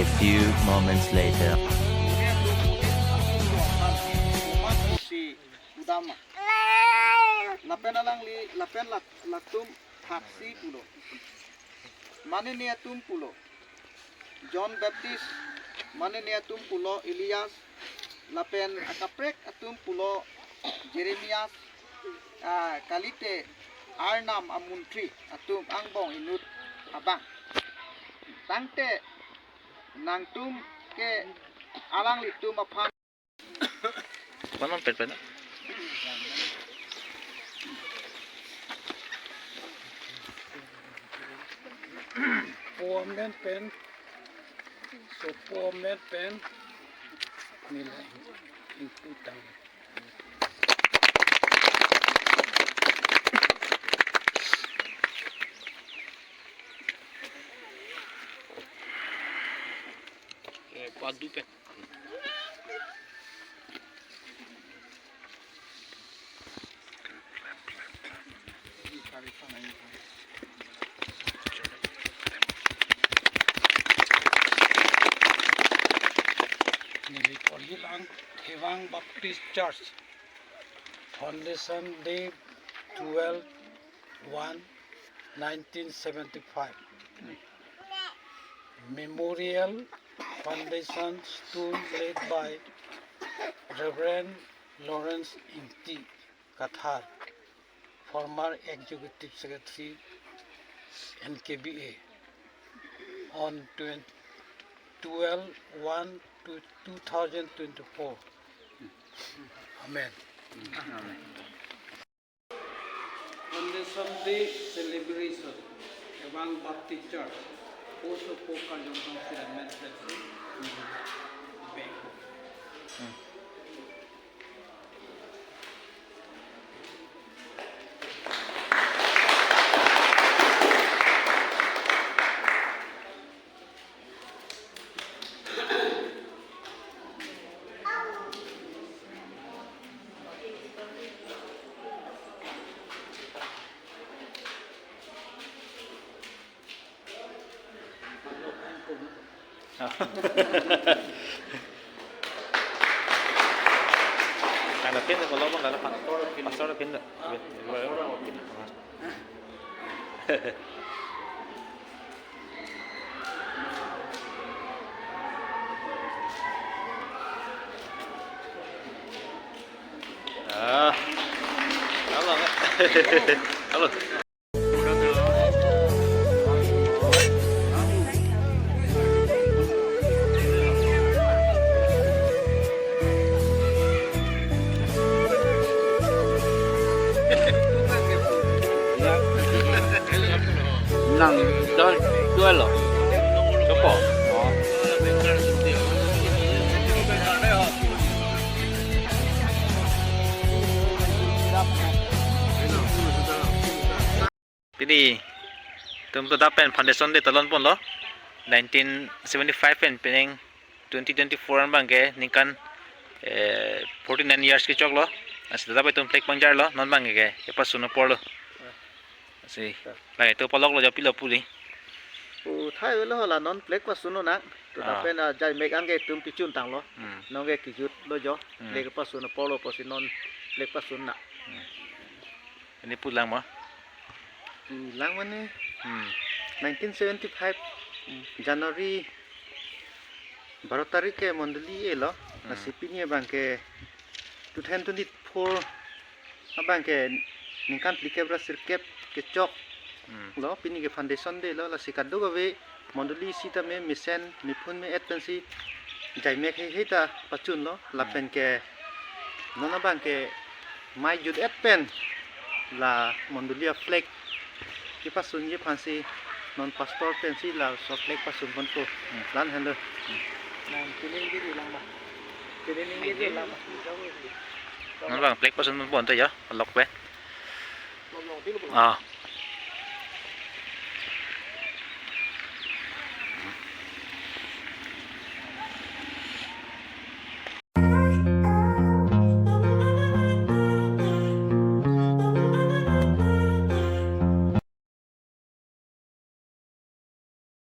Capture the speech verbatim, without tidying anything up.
A few moments later. Si Udama. Lapen alangli, lapen lak-, latum Thaksi pulo. Manene atum pulo John Baptist, manene atum pulo Elias, lapen akaprek atum pulo Jeremias, ah, kalite Arnam amuntri atum angbong inut abang. Tangte nangtum ke alanglitum aphan Panon pen pen. Po amen pen, sopo amen pen, nilai ingpu tang. Eh, padu pen. Neli korhi lang Thevang Baptist Church, Foundation Day, twelve one nineteen seventy-five. Memorial Foundation Stone laid by Reverend Lawrence Ingti Kathar, former Executive Secretary, N K B A, on twenty, twelve one to two thousand twenty-four. Amen. Foundation Day celebration, Thevang Baptist Church, poso po Karjong Council Administration, Bank. Ano pin ko lo bang, pastor pin. Pastor pin. Ah. Halo. Halo. Nang dol dua lo. Sopo? Oh. Pini itum ta dak pen Foundation Day ta lon ponlo. Nineteen seventy-five pen penang twenty twenty-four an abang ke ningkan, eh, forty-nine years kechoklo. Lasi dak pen itum flag pangjarlo, non abang ke kepasun apor lo. Lasi, lake itum palok lo jo, pilo pu di. Pu thai avelo, hala non flag pasunlo nang. To Ah. dak pen, ah, jaimek anke itum kechun tanglo. Hmm. Non ke kejut lo jo. Hmm. Flag pasun apor lo pusi non flag pasun nang. Hmm. Pini pu lang ma? Pu lang mane Hmm. nineteen seventy-five Hmm. January baro tarik ke mondoli e-lo. Hmm. Lasi pini abang ke two thousand twenty-four abang ke ningkan phlikep ra sirkep kechok Hmm. lo, pini ke Foundation Day lo, lasi kadokave mondoli sitame mesen miphun me-et pensi jaimek heihei ta pachunlo, lapen ke non abang ke mai jut-et pen la mondoli a-flag kepasunji aphansi non pastor pensi laso flag pasun ponpo. Hmm. La-an henlo. Hmm. Nang pining di lang ba. Pining di lang ba. Non abang flag pasun ponpo anta ya, lok pe. Ah.